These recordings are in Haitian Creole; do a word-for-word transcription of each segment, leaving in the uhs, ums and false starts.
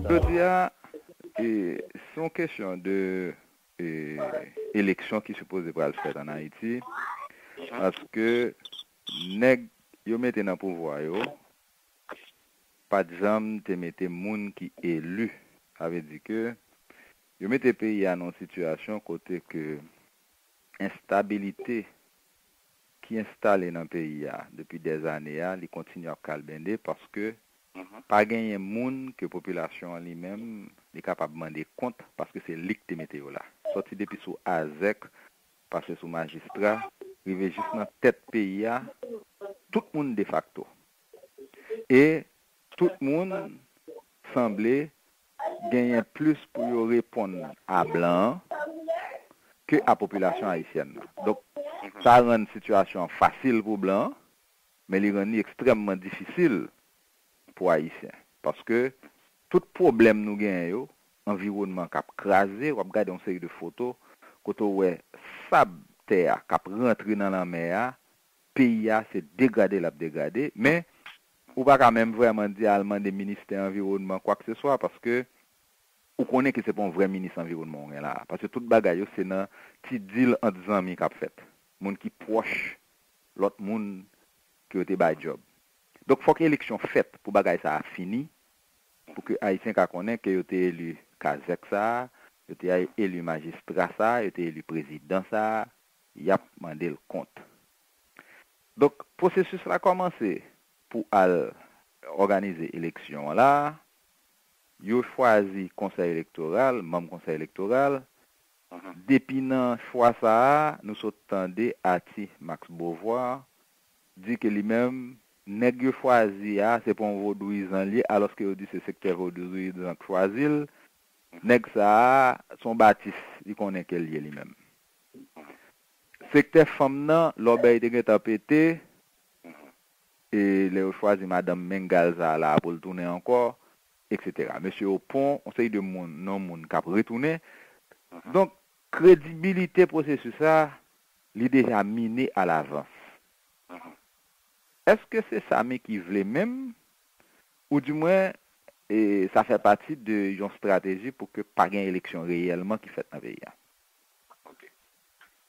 Jodi a, e, se yon kesyon de e, eleksyon ki sipoze pral fèt ann Ayiti, paske nèg yo mete nan pouvwa yo pa t janm te mete moun ki eli. Sa vle di ke yo mete peyi a nan yon sitiyasyon kote ke enstabilite ki enstale nan peyi a depi dèzane a, li kontinye ap kalbende paske pa genyen moun ke popilasyon an li menm li kapab mande kont, paske se li k te mete yo la. Sòti depi sou azèk, pase sou majistra, rive jis nan tèt peyi a, tout moun defakto. E tout moun sanble genyen plis pou yo reponn a blan an ke a popilasyon ayisyèn nan. Donk, sa rann sitiyasyon an fasil pou blan an, men li rann li ekstrèmman difisil pou Ayisyen. Paske tout pwoblèm nou genyen yo, anviwònman k ap kraze, w ap gade yon seri de foto kote w wè sab tè a k ap rantre nan lanmè a, peyi a se degrade l ap degrade, men ou pa ka menm vrèman di al mande ministè anviwònman kwakseswa, paske ou konnen ke se pa yon vrè minis anviwònman w gen la a. Paske tout bagay yo se nan ti dil ant zanmi k ap fèt. Moun ki pwòch lòt moun ke yo te bay djòb. Donk, fòk eleksyon fèt pou bagay sa a fini, pou ke Ayisyen ka konnen ke yo te eli kazèk sa a, yo te eli majistra sa a, yo te eli prezidan sa a, y ap mande l kont. Donk, pwosesis la kòmanse pou al òganize eleksyon an la. Yo chwazi konsèy elektoral, manm konsèy elektoral. Depi nan chwa sa a, nou sot tande Ati Max Beauvoir di ke li menm, nèg yo chwazi a, se pa yon vodouyizan li ye, alòske yo di se sektè vodouyizan k chwazi l. Nèg sa a, se yon batis li konnen ke l ye li menm. Sektè fanm nan, lòbèy te gentan pete, e lè yo chwazi madanm mengal sa a la pou l tounen ankò, etsetera. Mesye Opon, yon seri de moun, non moun k ap retounen. Donk, kredibilite pwosesis sa, li deja mine alavans. Èske se sa Micky vle menm? Oudimwen, e, sa fè pati de yon estrateji pou ke pa gen eleksyon reyèlman ki fèt nan peyi a? Ok.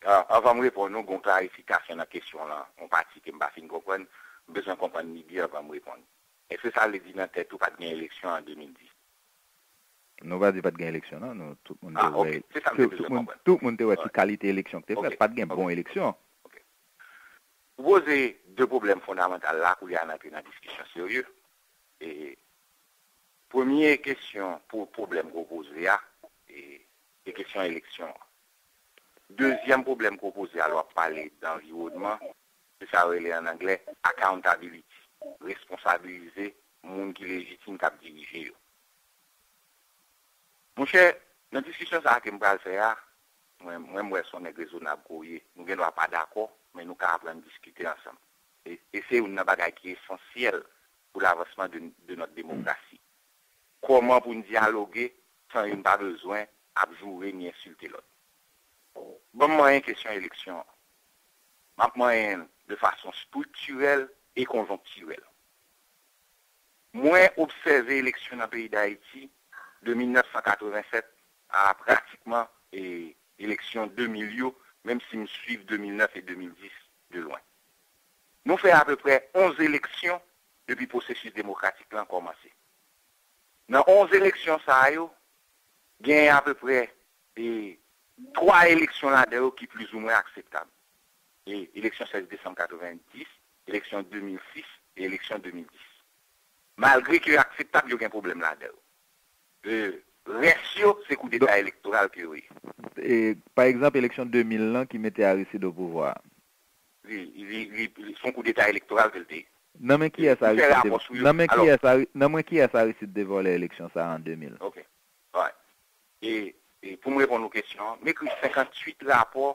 A, anvan m reponn ou, gen yon klarifikasyon nan kesyon lan, yon pati ke m pa fin konprann, m bezwen konprann li byen anvan m reponn. Èske sa vle di nan tèt ou pa t gen eleksyon an de mil dis? Nou pa di pa t gen eleksyon, non. Nou, tout moun te wè, tout, tout moun, tout moun te wè ki kalite eleksyon ki te fèt. Pa t gen bon eleksyon. Ou poze de pwoblèm fondamantal la, koulye a n antre nan diskisyon serye. E premye kesyon, pou pwoblèm ke w poze a, e, se kesyon eleksyon an. Dezyèm pwoblèm ke w poze a, lè w ap pale d anviwònman, se sa yo rele ann anglè accountability, responsabilize moun ki lejitim k ap dirije yo. Monchè, nan diskisyon sa a ke m pral fè a, mwen, mwen m wè se yon nèg rezonab ke w ye. Nou gen dwa pa dakò, men nou ka aprann diskite ansanm. E, e se youn nan bagay ki esansyèl pou lavansman de, de notre démocratie. Kòman pou n dyaloge san youn pa bezwen ap joure ni ensilte lòt? Ban m manyen kesyon eleksyon an. M ap manyen l de fason striktirèl e konjonktirèl. Mwen obsève eleksyon nan peyi Dayiti de mil nèf san katreven sèt a pratikman e, eleksyon de mil yo, menm si m swiv de mil nèf e de mil dis de lwen. Nou fè apeprè onz eleksyon depi pwosesis demokratik lan kòmanse. Nan onz eleksyon sa yo, genyen apeprè e twa eleksyon ladan yo ki plizoumwen akseptab. E, eleksyon sèz desanm katreven dis, eleksyon de mil sis e eleksson de mil dis. Malgre ke yo akseptab, yo gen pwoblèm ladan yo. E, rès yo, se koudeta elektoral ke yo ye. E, pa egzanp, eleksyon de mil lan ki mete Aristide o pouvwa a. Li, li, li, li, se yon koudeta elektoral ke l te ye. Nan men kiyès Aristide te, nan men kiyès Ari-, nan men kiyès Aristide te vòlè eleksyon sa a an de mil? Ok. Alright. E, e pou m reponn ou kesyon an, m ekri senkanntuit rapò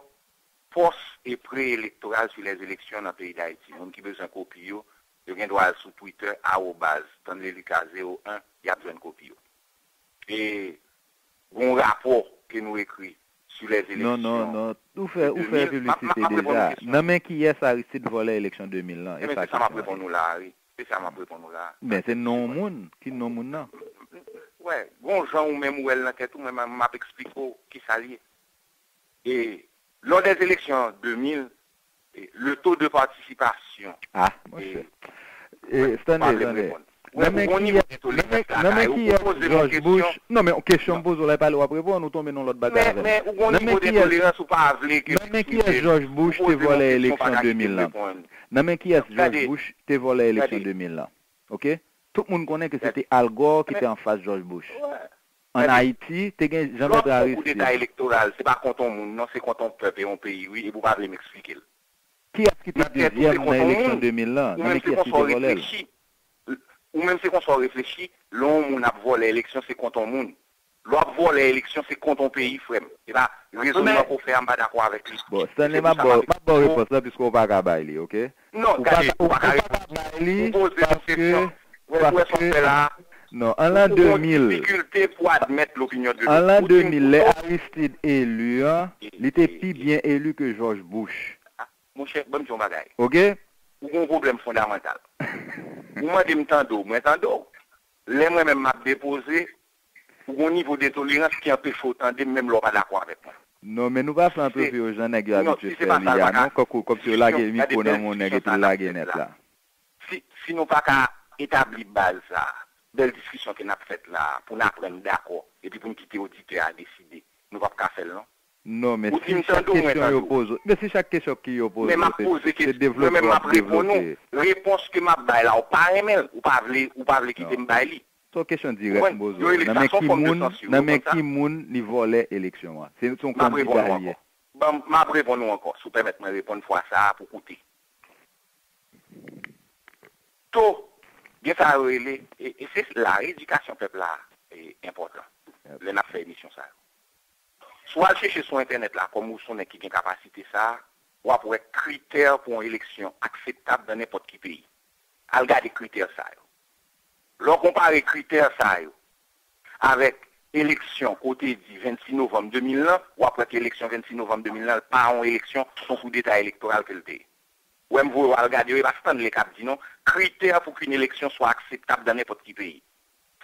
pòs e pre-elektoral sou lèzeleksion nan peyi Dayiti. Moun ki bezwen kopi yo, yo gen dwa al sou Twitter, awobaz, tann lelika zewo en, y ap jwenn kopi yo. E gen yon rapò ke nou ekri sou lèzeleksion. Non, non, non. Ou fè, ou fè piblisite deja. Nan men kiyès Aristide vòlè eleksyon de mil lan? E sa kesyon an ye. Se sa m ap reponn ou la a, wi. Se sa m ap reponn ou la a. Men se non moun. Ki non moun nan? Wè, gon jan ou menm ou wè l nan tèt ou, mwen m ap eksplike w kisa l ye. E lors des élections de mil, e, le taux de participation, Ah, monchè. E, Stanley, Stanley. Nan men kiyès, nan men, nan men kiyès George Bush, non, men kesyon m poze w la, e pa lè w ap reponn, ou tonbe nan lòt bagay avè m. Nan men kiyès, nan men kiyès George Bush te vòlè eleksyon de mil lan? Nan men kiyès George Bush te vòlè eleksyon de mil lan? Ok? Tout moun konnen ke se te Al Gore ki te anfas George Bush. Ann Ayiti, te gen Jean Bertrand Aristide. Lè w ap fè yon koudeta elektoral, se pa kont yon moun, non, se kont yon pèp e yon peyi, wi, epi w pa vle m eksplike l. Kiyès ki te dezyèm nan eleksyon de mil lan? Nan men kiyès li te vòlè l? Ou menm se konsa w reflechi, lè yon moun ap vòlè eleksyon, se kont yon moun. Lè w ap vòlè eleksyon, se kont yon peyi, frè m. E pa rezònman ke w fè a, m pa dakò avèk li. Bon, Stanley, m ap ba w, m ap ba w repons la, piske w pa ka bay li, ok? Non, gade, ou pa ka reponn. Ou poze yon kesyon. Ou wè sa w fè la a? Non, an lan de mil, an lan de mil, lè Aristide eli an, li te pi byen eli ke George Bush. Monchè, ban m di w yon bagay. Ok? Ou gen yon pwoblèm fondamantal. Ou mande m tande w, mwen tande w. Lè mwen menm m ap depoze, ou gen yon nivo de tolerans ki anpeche w tande m menm lè w pa dakò avèk mwen. Non, men nou pa fè antre vye jan nèg yo abitye fè li a, non? Kòmsi yo lage mikwo nan men yon nèg epi l lage nèt la. Si, si nou pa ka etabli baz sa a, bèl diskisyon ke n ap fèt la a, pou n aprann dakò, epi pou n kite oditè a deside, nou p ap ka fè l, non. Non, men si chak kesyon yo poze w, men si chak kesyon ki yo poze w, se, se devlope w ap devlope. Repons ke m ap bay la, ou pa renmen l, ou pa vle, ou pa vle kite m bay li. Se yon kesyon dirèk m poze w. Nan men ki moun, nan men ki moun li vòlè eleksyon an? Se, se yon kandida li ye. M ap reponn ou ankò, si w pèmèt mwen reponn fwa sa a pou koute. To, gen sa yo rele, e, e se la, edikasyon pèp la e enpòtan lè n ap fè emisyon sa yo. Si w al chèche sou entènèt la, kòm ou se yon nèg ki gen kapasite sa a, w ap wè kritè pou yon eleksyon akseptab nan nenpòt ki peyi. Al gade kritè sa yo. Lè w konpare kritè sa yo avèk eleksyon kote di vennsis novanm de mil lan, w ap wè ke eleksyon vennsis novanm de mil lan, l pa yon eleksyon, se yon koudeta elektoral ke l te ye. Ou wè m voye w al gade yo, e pa Stanley k ap di non, kritè pou ki yon eleksyon swa akseptab nan nenpòt ki peyi.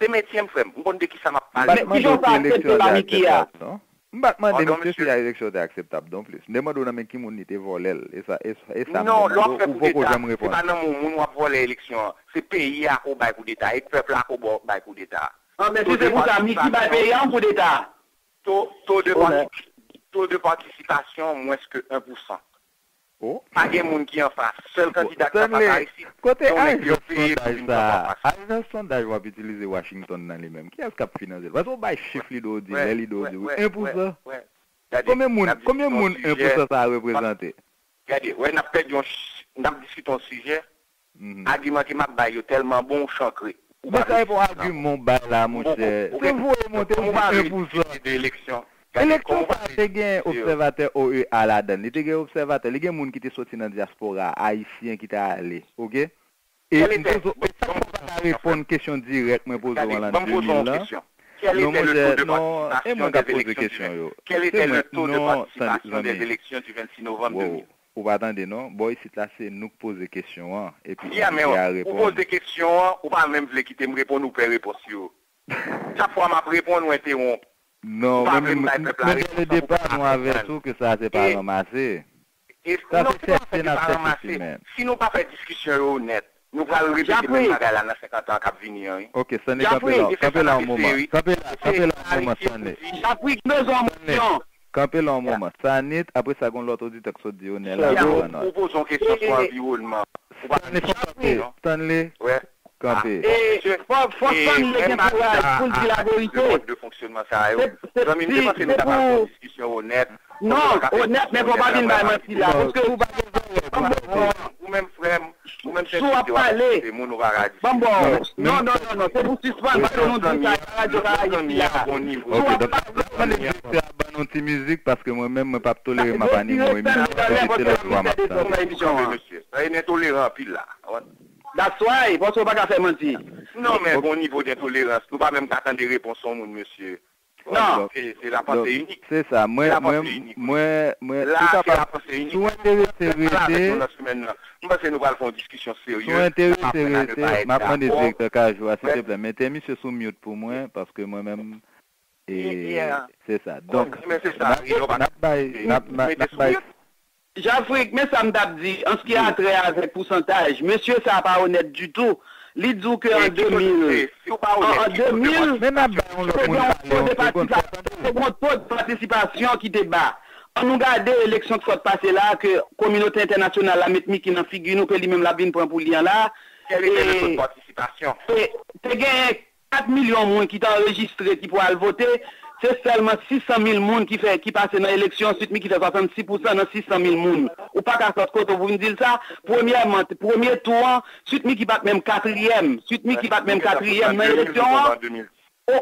Se metye m, frè m, m konn de kisa m ap pale. Men kijan w ka aksepte pa Micky a? M pa t mande misye si eleksyon te akseptab non plis. M te mande w nan men ki moun li te vòlè l. E sa, e sa, e sa m te mande w, ou poko janm reponn. Se pa nan men yon moun w ap vòlè eleksyon an. Se peyi a ke w bay koudeta, e pèp la ke w bay koudeta. An, men si se pou sa, Micky bay peyi a yon koudeta. To, to de pati-, to de patisipasyon mwens ke en pou san. Pa gen moun ki anfas. Sèl kandida k anfas Aristide, se yon nèg ke yo peye pou vin kanpe anfas. Ajans sondaj w ap itilize Washington nan li menm, kiyès k ap finanse l? Paske w bay chif li dwe w di, lè li dwe w di wi, en pou san. Konbyen moun, konbyen moun en pou san sa a reprezante? Gade, wè, n ap pèdi yon, n ap diskite yon sijè, agiman ke m ap bay yo tèlman bon, w chankre. Men sa e pa yon agiman w bay la, monchè. Se voye monte, w di en pou san. Eleksyon pa te gen obsèvatè O E A ladan l. Li te gen obsèvatè. Li gen moun ki te soti nan dyaspora a, ayisyen ki t ale. Ok? E m poze w, e sa k fè w pa ka reponn kesyon dirèk mwen poze w an lan de mil lan? Non, monchè, non, e mwen k ap poze kesyon yo. Se mwen, non, zanmi. Wow. Ou pa tande non, bò isit la se nou k poze kesyon an, epi envite a reponn. Ou poze kesyon an, ou pa menm vle kite m reponn, ou pè repons yo. Chak fwa m ap reponn, ou entewonp. Non, men, men, men dès le départ nou avèti w ke sa se pa ranmase. Sa se chèche n ap chèche chimen. Si nou pa fè diskisyon yo onèt, nou pral repete menm bagay la nan senkant an k ap vini an, wi. Ok, Stanley, kanpe la, kanpe la yon moman. Kanpe la, kanpe la yon moman, Stanley. Kanpe la yon moman. Sanit, apre sa, gon lòt oditè k sot di yo, Nèl la, ou poze yon kesyon sou anviwònman. Stanley, fò kanpe. Stanley, kanpe. Fò, fò Stanley gen kouraj pou l di laverite. Se, se, se pou... Non, onèt, men fò w pa vin bay manti la. Paske ou pa gen zòrèy pou w pale. Ou menm, frè m, ou menm, si w ap pale, ban m ba w. Non, non, non, non, se pou sispann, paske nou di sa, radyo pa Ayiti la. Ok, donk, ban nou ti mizik, paske mwen menm, mwen p ap tolere, m ap anime yon emisyon, se lòt jou a m ap tande. Sa e n entoleran anpil la. That's why, paske w pa ka fè manti. Non, men gon nivo d entolerans, nou pa menm ka tande repons yon moun, mesye. Non, se la panse inik. Se sa, mwen, mwen, mwen, mwen, ou kapab, si w enterese rete, si w enterese rete, m ap mande direktè Kajou a, silteplè, mete misye sou mute pou mwen, paske mwen menm, e, se sa. Donk, n ap, n ap bay, n ap, n ap bay. Jafrik, men sa m t ap di, an ce qui a trait avec pousantaj, mesye sa a pa onèt ditou. Li di w ke an de mil, an, an de mil, se te gen yon to de patisipasyon, se te gen yon to de patisipasyon ki te ba. An nou gade eleksyon k sot pase la, ke kominote entènasyonal la met Miki nan figi nou, ke li menm l ap vin pran pou li an la. E, e te genyen kat milyon moun ki te anrejistre ki pou al vote, se sèlman sis san mil moun ki fè, ki pase nan eleksyon, Sweet Micky fè swasannsis pousan nan sis san mil moun. Ou pa ka sot kote w pou vin di l sa. Premyèman, premye tou an, Sweet Micky pa t menm katriyèm. Sweet Micky pa t menm katriyèm nan eleksyon an. O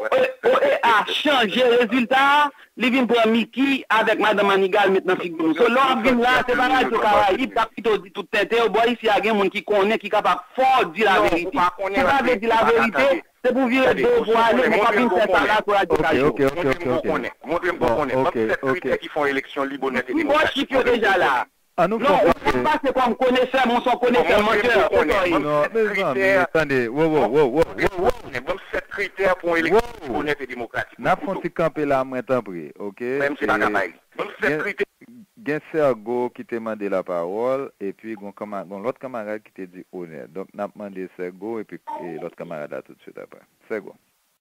E A chanje rezilta a, li vin pran Miki avèk madan Maniga l met nan figi nou. So, lè w ap vin la, se pa Radyo Karayib k ap kite w di tout tenten yo. Bò isi a gen moun ki konnen, ki kapab fè w di laverite. Ou pa konnen paske ou pa ka tande. Se pou vire do w pou ale, men w ap vin fè sa la sou Radyo Kajou. Ok, ok, ok, ok, ok. Montre m pou konnen. Montre m pou konnen. Ban m sèt kritè ki fè yon eleksyon lib, onèt e demokratik. Ki bò chif yo deja la? An nou fè yon kote. Non, ou pa pase kòm konesè, men w se yon konesè mantè. Se sa w ye. Non, mezanmi, tande. Wo, wo, wo, wo, wo, wo. Ban m sèt kritè pou yon eleksyon lib, onèt e demokratik. N ap fè yon ti kanpe la, mwen, tanpri, ok? Menm si pa ka bay li. Ban m sèt kritè. Gen Sergo ki te mande lapawòl, epi gon kanma-, gon lòt kanmarad ki te di onè. Donk, n ap mande Sergo epi, e, lòt kanmarad la toutswit apre. Sergo.